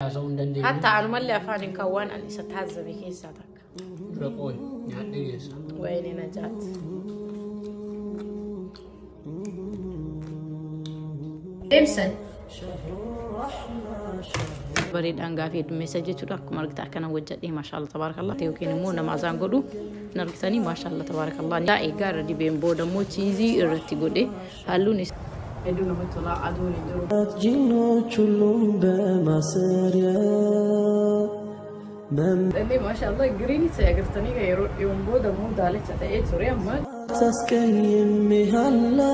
Haasa'uu hin dandeenye. Hatta anumallee afaan hin kaawwan an isa taazzabe keessaa takka. Dura qooyi nyaadhee geessa. Wayini najaat. Deemsan. Bareedaan gaafii heddummeessa jechuudha. Akkuma argita akkana hojjedhee, maashaallah tabaarakallah. Yookiin immoo nama azaan godhu hin argitanii, maashaallah tabaarakallah. Egaa irra dibeen booda immoo cheese irratti godhe, halluun isaa hedduu namatti tola, aduun hin jiru. ጂኖች ሁሉም በማሰሪያ Illee maashaallah green ta'e agartanii, yeroo dhiyoon booda immoo daalacha ta'ee ture amma. አስቀይሜሃለው፣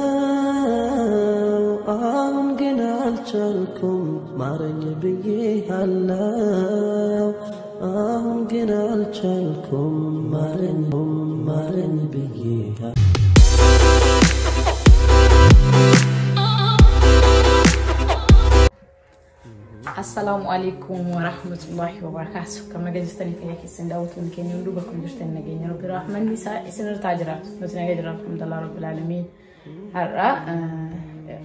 አሁን ግን አልቻልኩም፣ ማረኝ ብዬሃለው። አሁን ግን አልቻልኩም፣ ማረኝ ማረኝ ብዬሃለው። Assalaamu alaikum warahmatullahi wabarakatuh. Kan naga jirtanii, fayyaa keessan, daawwattoonni keenya hunduu bakka jirtan nageenya Rabbi rahmanni isaa isin irraa jiraatu. Nuti naga jira, alhamdulillah rabbil alamin. Har'a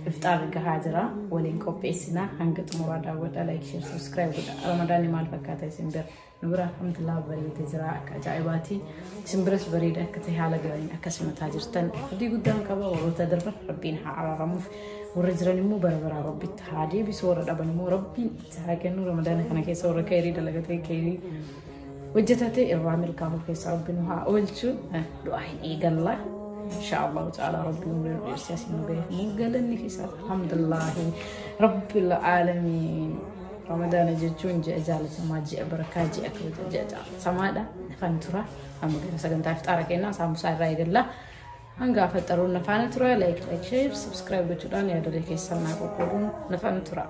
ifxaarri gahaa jira. Waliin qopheessina, hanga xumuraa daawwadhaa, like, share, subscribe godha. Ramadaanni maal fakkaata isin bira? Nu bira alhamdulillah bareedee jira akka ajaa'ibaati. Isin biras bareeda akka ta'e, haala gaariin akka simataa jirtan abdii guddaan qaba. Warroota darban Rabbiin haa araaramuuf, warra jiran immoo bara baraa Rabbitti haa deebisu, warra dhaban immoo Rabbiin itti haa kennu. Ramadaana kana keessa warra kayrii dalagatee kayrii hojjetate irraa milkaa'uu keessa Rabbi nu haa oolchu. Du'aa hin eegalla. Insha Allahu ta'ala Rabbi umrii nu dheersee asiin nu gahe immoo galanni isaa alhamdulillahi rabbil aalamiin. Ramadaana jechuun ji'a jaalatamaa, ji'a barakaa, ji'a kabaja, ji'a jaalatamaadha. Nafaan tura. Amma gara sagantaa ifxaara kennaa saambusaa irraa eegalla. Hanga afaxaruun nafaana tura. Like, like, share, subscribe gochuudhaan yaadolee keessaa naa qoqqooduun nafaana tura.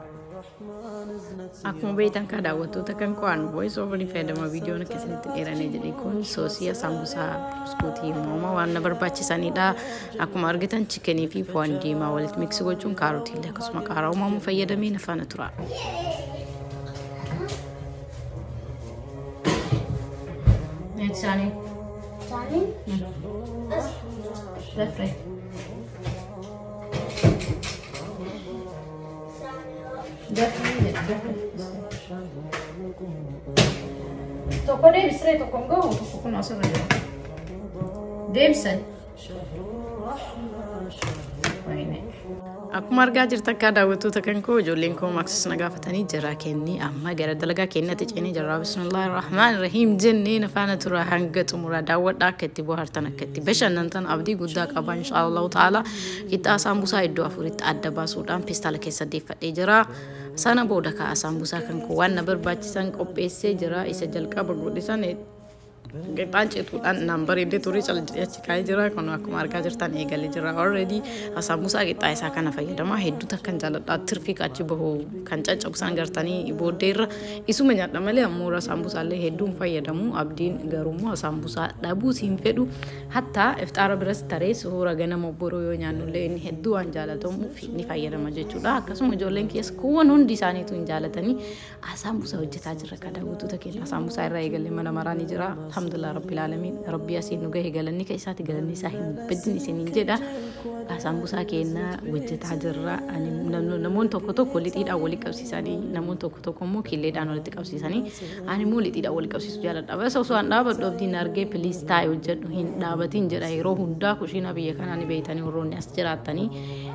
Akkuma beektan kan daawwattoota kan qo'an voice over fayyadama, viidiyoon akkasinitti dheeranii jedhe. Kun soosii saambusaa, buskuutii uumama waan na barbaachisanidha. Akkuma argitan chicken fi foon diimaa walitti mix gochuun, kaarotii illee akkasuma qaaraa uumamuu fayyadamee nafaana tura. Isaanii. Isaanii? Lafree. Dafee dafee. Tokko deebisiree, tokko hin gahu, tokko kun asirra jira. Deebisan. Akkuma argaa jirtan akka daawwattoota kan koo, ijoolleen koo maksis na gaafatanii jira kenni, amma gara dalagaa kennatti ceenee jira. Bismillaahi rahmaan rahiim jennee nafaana tura, hanga xumuraa daawwadhaa, akka itti bohaartan, akka itti bashannantan abdii guddaa qaba inshaallahu ta'ala. Qixxaa saambusaa iddoo afuritti adda baasuudhaan peestaala keessa deeffadhee jira. Sana booda ka'a saambusaa kan koo waan na barbaachisan qopheessee jira. Isa jalqaba godhisan qixxaan cituudhaan naan bareedee ture, cal jedhee achi kaa'ee jira. Kun akkuma argaa jirtan eegalee jira already. Saambusaa qixxaa isaa kana fayyadama, hedduu takkan jaaladha. Tirfii achi bahu kan caccabsaan gartanii booddeerra isuma nyaadha malee ammoo saambusaallee hedduun fayyadamu. Abdiin garuummoo saambusaa dhabuus hin fedhu. Hattaa ifxaara biras taree suura ganama boroo yoo nyaannullee inni hedduu waan jaalatamuuf ni fayyadama jechuudha. Akkasuma ijoolleen keessa kuuwwan hundi isaaniitu hin jaalatanii. Saambusaa hojjetaa jirra kan daawwattoota keenya. Saambusaa irraa eegalee mana maraa ni jira. Alhamdulillah rabbil alamin, Rabbi asiin nu gahe, galanni ka isaati, galanni isaa hin badin isiniin jedha. Saambusaa keenya hojjetaa jirra. Namoonni tokko tokko lixiidhaan walitti qabsiisanii, namoonni tokko tokko immoo killeedhaan walitti qabsiisanii, ani immoo lixiidhaan walitti qabsiisu jaaladha. Bas osoo an dhaabadhu abdiin argee, "Please, taa'e hojjedhu, hin dhaabatin," jedha yeroo hundaa. Kushiina biyya kanaa ni beeytanii, warroonni as jiraattanii,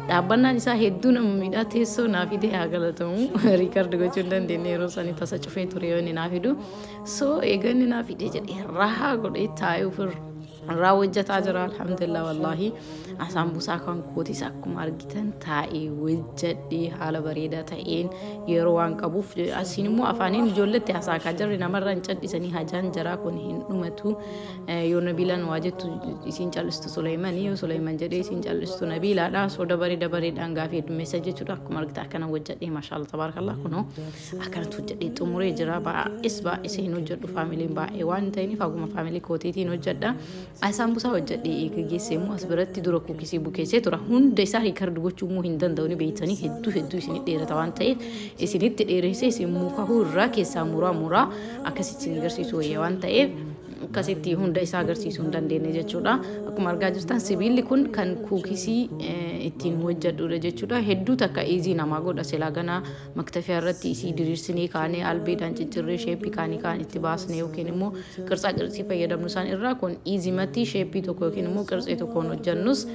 dhaabbannaan isaa hedduu nama miidhaa. Teessoo naa fide haa galatamu, record gochuu hin dandeenye yeroo sanii, tasa cufee ture yoo inni naa fidu. So eega inni naa fide jedhee rahaa godhee taa'ee ofirra irraa hojjetaa jira. Alhamdulillah, wallaahi saambusaa kan kootis akkuma argitan taa'ee hojjedhee haala bareedaa ta'een yeroo waan qabuuf, asiin immoo afaaniin ijoolletti haasaa jirri, namarra hin callisanii, hajaan jaraa kun hin dhumatu. Yoo Nabiilaan waa jettu isiin callistu Suleemanii, yoo Suleeman jedhee isiin callistu Nabiilaadha. So dabaree dabareedhaan gaafii heddummeessa jechuudha. Akkuma argita akkana hojjedhee, maashaallah tabaarakallah, kunoo akkanatti hojjedhee xumuree jira. Baay'ees baay'ee hin hojjedhu, faamiliin baay'ee waan ta'iniif haguma faamilii kootiitiin hojjedha. Saambusaa hojjedhee eega geessee immoo as biratti dura cookies bukeessee tura. Hunda isaa record gochuu immoo hin danda'u ni beektanii, hedduu hedduu isinitti dheerata waan ta'eef, isinitti dheeressee isin mukahuu irraa keessaa muraa muraa akkasitti isin agarsiisu wayya waan ta'eef. Akkasitti hunda isaa agarsiisuu hin dandeenye jechuudha. Akkuma argaa jirtan sibiilli kun kan cookiesii ittiin hojjedhudha jechuudha. Hedduu takka easy namaa godha. Silaa ganaa maktafiyaa irratti isii diriirsinee kaanee albeedhaan ciccirree shapeii kaanii kaan itti baasnee yookiin immoo qirtsaa qirtsii fayyadamnu isaan irraa kun easymatti shapeii tokko yookiin immoo qirtsii tokkoon hojjennus,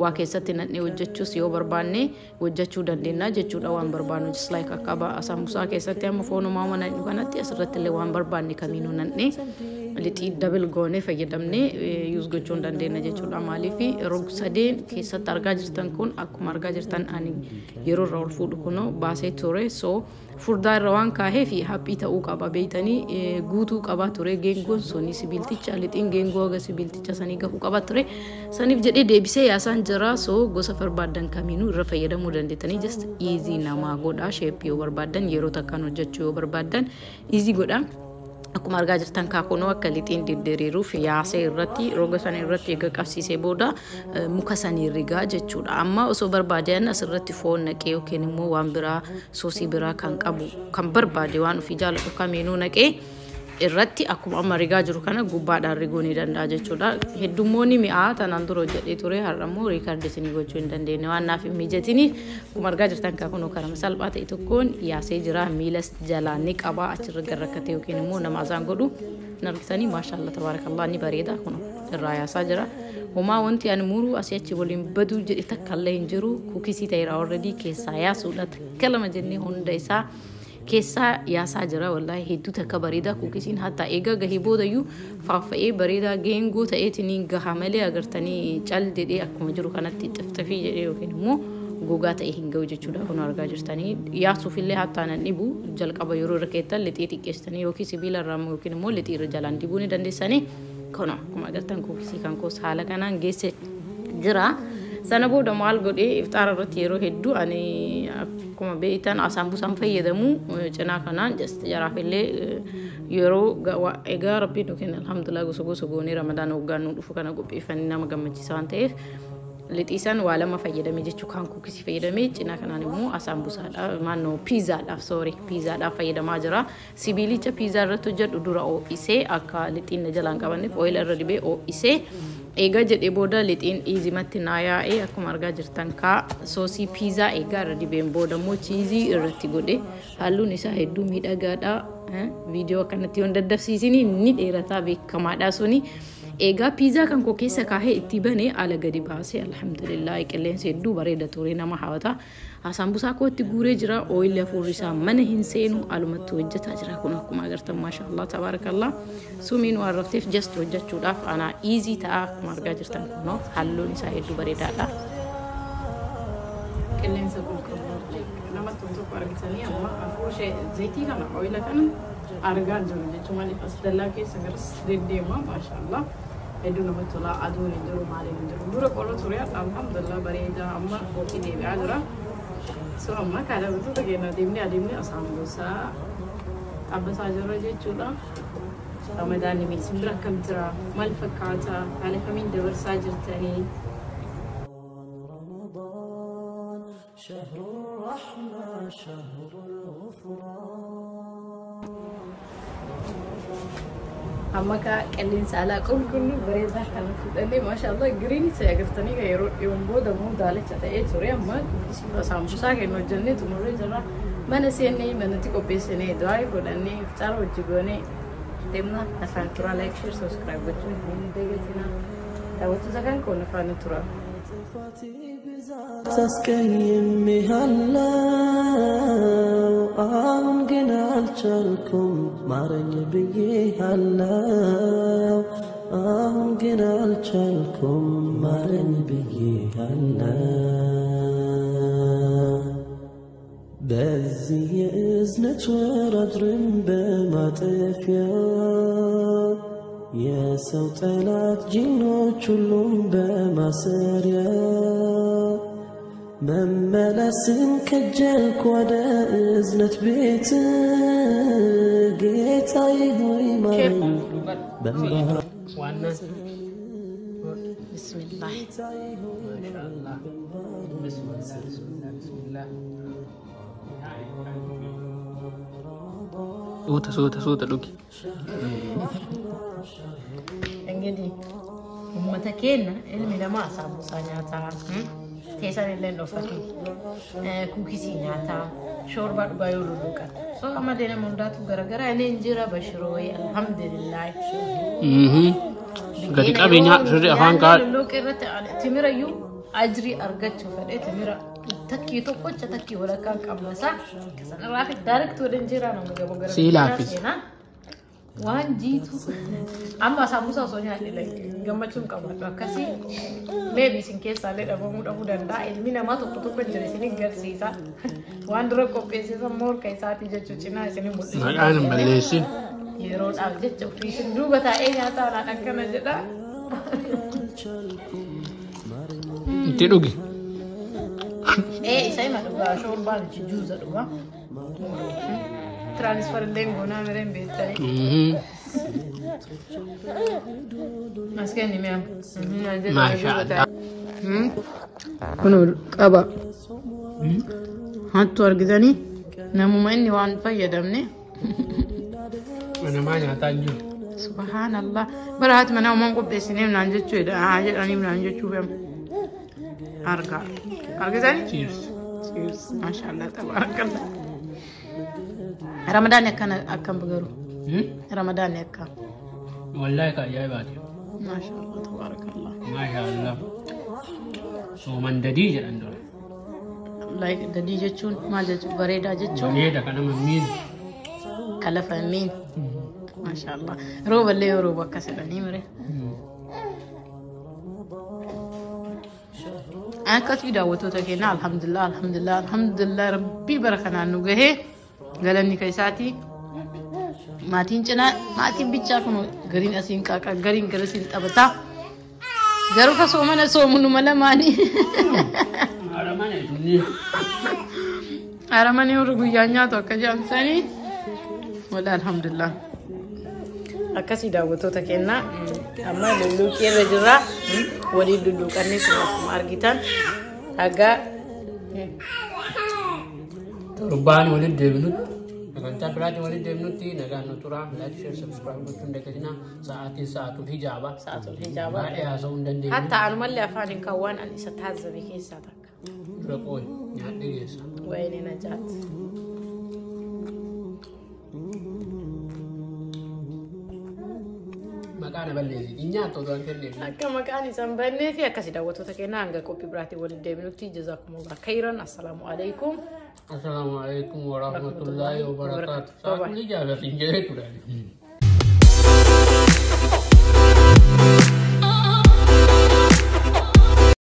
waa keessatti naqnee hojjechuus yoo barbaanne hojjechuu dandeenya jechuudha waan barbaannu. Just like akka sambusaa keessatti amma foonumaa naqnu kanatti asirratti illee waan barbaanne kamiinuu naqnee lixii double goonee fayyadamnee use gochuu hin dandeenya jechuudha. Maaliif rog sadeen keessatti argaa jirtan kun akkuma argaa jirtan ani yeroo irra ol fuudhu kunoo baasee ture. So furdaa irra waan kaahee fi haphii ta'uu qaba beeytanii, guutuu qaba ture geengoon suni sibiilticha lixiin geengoo haga sibiilticha sanii gahuu qaba ture. Saniif jedhee deebisee yaasaan jira. So gosa barbaadan kamiinuu irra fayyadamuu dandeettanii, just easy namaa godha. Shapeii yoo barbaadan, yeroo takkaan hojjechuu yoo barbaadan easy godha. Akkuma argaa jirtan kaakunoo akka lixiin diddiriiruuf yaasee irratti roga sana irratti eega qabsiisee booda muka sanii rigaa jechuudha. Amma osoo barbaadan asirratti foon naqee yookiin immoo waan biraa, soosii biraa kan qabu kan barbaade, waan ofii jaalladhu kamiinuu naqee irratti akkuma amma rigaa jiru kana gubbaadhaan riguu ni danda'a jechuudha. Heddummoonni mi'aa tanaan dura hojjedhee ture, har'a immoo record isinii gochuu hin dandeenye waan naaf hin mijatiniif. Akkuma argaa jirtan kunoo karama salphaa ta'e tokkoon yaasee jira. Miilas jalaan ni qaba, achirra garrakkate yookiin immoo nama azaan godhu hin argitanii. Maashaallah, tabaarakallaa, ni bareeda. Kun irraa yaasaa jira. Homaa wanti ani muruu asii achi waliin baduu jedhe takka illee hin jiru. Cookiesii ta'eera already, keessaa yaasuudha. Takka lama jennee hunda isaa keessaa yaasaa jira. Wallaahi hedduu takka bareedaa cookiesiin. Hatta eegaa gahee boodayyuu faaffa'ee bareedaa geengoo ta'eetiin gaha malee agartanii cal jedhee akkuma jiru kanatti xifxifii jedhee yookiin immoo gogaa ta'e hin gahu jechuudha. Kun argaa jirtanii yaasuufillee hattaa nan dhibu. Jalqaba yeroo irra keettan lixii xiqqeessitanii yookiin sibiila irraa yookiin immoo lixii irra jalaan dibuu ni dandeessanii. Kun akkuma agartan cookiesii kan koos haala kanaan geesse jira. Sana booda maal godhee, ifxaara irratti yeroo hedduu ani akkuma beektan saambusaan fayyadamu cinaa kanaan. Just jaraaf illee yeroo egaa rabbiin nu kenna, alhamdulillah, gosa gosa goonee Ramadaan waggaan nu dhufu kana qopheeffannee nama gammachiisa waan ta'eef, lixiisan waa lama fayyadamee jechuu, kan cookiesii fayyadamee cinaa kanaan immoo asaambusaadha maannoo piizaadhaaf, sorry, piizaadhaaf fayyadamaa jira. Sibiilicha piizaa irratti hojjedhu dura ho'isee, akka lixiin na jalaan qabanneef ooyila irra dibee ho'isee eegaa jedhee booda lixiin easymatti naa yaa'ee. Akkuma argaa jirtan kaa soosii piizaa eegaa irra dibeen booda immoo cheeseii irratti godhe. Halluun isaa hedduu miidhagaadha. Viidiyoo akkanatti yoon daddafsiisinii ni dheerataa, beekamaadha suni. Egaa piizaa kan koo keessa kaahee itti banee ala gadi baasee, alhamdulillah, qilleensi hedduu bareeda ture, nama hawwata. Saambusaa koo itti guuree jira. Ooyilli hafuurri isaa mana hin seenu, alumatti hojjetaa jira. Kun akkuma agartan, maashaallah, tabaarakallah, sumiin waan rafteef just hojjechuudhaaf anaa easy ta'a. Akkuma argaa jirtan kunoo halluun isaa hedduu bareedaadha. Qilleensa qulqulluu namatti tokko argitanii amma hafuura zayitii kana, ooyila kana argaa jiru jechuun, maaliif as dallaa keessa garas deddeema. Maashaallah, hedduu namatti tola. Aduun hin jiru, maaliin hin jiru. Dura qorra ture, alhamdulillah, bareedaa, amma ho'i deebi'aa jira. So amma kaadha bitoota keenya deemnee adeemnee asaambusaa dhaabbataa jirra jechuudha. Ramadaanni isin bira akkam jira? Maal fakkaata? Haala kamiin dabarsaa jirtanii? رمضان شهر الرحمة شهر الغفران. Amma kaa qilleensa alaa qulqulluu bareedaa kana fudhannee, maashaallah, greenii ta'e agartanii, yeroo dhiyoon booda immoo daalacha ta'ee ture. Amma saambusaa keenya hojjennee xumurree jirra. Mana seennee, manatti qopheessinee, du'aa godhannee, iftaara hojii goonee deemna. Afaan turaa, like, share, subscribe gochuun hin dagatinaa. Daawwattoota kan koon afaan turaa. ጥፋቴ ብዛት አስቀይሜሃለው፣ አሁን ግን አልቻልኩም፣ ማረኝ ብዬሃለው። አሁን ግን አልቻልኩም፣ ማረኝ ብዬሃለው። በዚህ የእዝነት ወር አድርም በማጠፊያ የሰው ጠላት ጂኖች ሁሉም በማሰሪያ መመለስን ከጀልክ ወደ እዝነት ቤት፣ ጌታዬ ሆይ ማረኝ በእንባ። Waannan. Bismillah. Maashaallah. Bismillah, bismillah, bismillah. Suuta, suuta, suuta dhugi. Gadi uummata keenya ilmi namaa saamusaa nyaataa, teessan illee dhoffatu, kuukisii nyaataa, shoorbaa dhugaa yoo lulluuqatu. So ammallee nama hundaatu garagaraa inni hin jira bashiroo wayii alhamdulillah. Gadi qabii nyaadhu sirrii afaan kaa'adhu. Lulluuqii irratti timirayyuu ajrii argachuu fedhee timira takkii tokkocha takkii walakkaan qabmasaa sanarraa fi direct waliin jira namni gaboo gara Sii laaffisa. seenaa. Waan jiitu amma saamusaa osoo nyaadhe gammachuun qabaadhu akkasii maybe isin keessaallee dhabamuu dhabuu danda'a. Ilmi namaa tokko tokko jira isin garsiisa waan dura qopheessisan morka isaatii jechuu cinaa isin mul'isa. Maqaan hin balleessin. Yeroodhaaf jecha ofii isin duuba taa'ee nyaataa naan akkana jedha. Itti dhugi. Ee, isa hima dhugaa shoorbaan juuza dhugaa. Transfer illee goonaa mireen beektanii. As kenni mi'a. Maasha Allah. Kun qaba. Hattu argitanii namuma inni waan fayyadamne. Namaa nyaataa hin jiru. Subhaanallah. Bara haati manaa uumaan qopheessineef naan jechuudha. Haa jedhaniif naan jechuuf argaa. Argitanii? Cheers. Cheers. Maashaallah tabaarakallah. Ramadaanni akkana akkam garuu? Ramadaanni akkam? Wallahi ka ajaa'ibaati. Maashaallah tabaarakallah. Maasha Allah. Sooman dadii jedhan dura. Like dadii jechuun maal jechuun? Bareedaa jechuun. Bareeda kan nama miidhu. Kalafa miin. Maashaallah. Rooballee yoo rooba akkas jedhanii mire. Akkasii daawwattoota keenya, alhamdulillah, alhamdulillah, alhamdulillah, rabbii bara kanaan nu gahee galanni ka isaati. Maatiin cinaa maatiin bichaa kun gariin asiin qaaqa gariin garasiin taphataa. Garuu ka soomana soomu numa lamaanii. Haadha mana inni. Haramanii warri guyyaa nyaatu akka jedhamsanii. Wala alhamdulillah. Akkasii daawwattoota keenyaa, amma lulluuqii irra jirra. Waliin lulluuqannee kun akkuma argitan haga Torbaan walitti deebinutti, sagantaa biraatiin walitti deebinutti nagaan nu tura. Like, share, subscribe gochuun dagatinaa. Sa'aatiin sa'aatul hijaaba. Sa'aatul hijaaba. Baay'ee haasa'uu hin dandeenye. Hatta anumallee afaan hin kaawwan an isa taazzabe keessaa takka. Dura qooyi nyaadhee geessa. Wayini na jaat. Maqaa na balleessiti. Nyaattu otoo hin kenneef. Akka maqaan isaan bannee fi akkasii daawwattoota keenyaa, hanga qophii biraatiin walitti deebinutti jazakumullah khairan. Assalaamu alaikum. Assalaamu alaikum warahmatullaahi wabarakaatu. Sa'aatul hijaaba siin jedhee ture.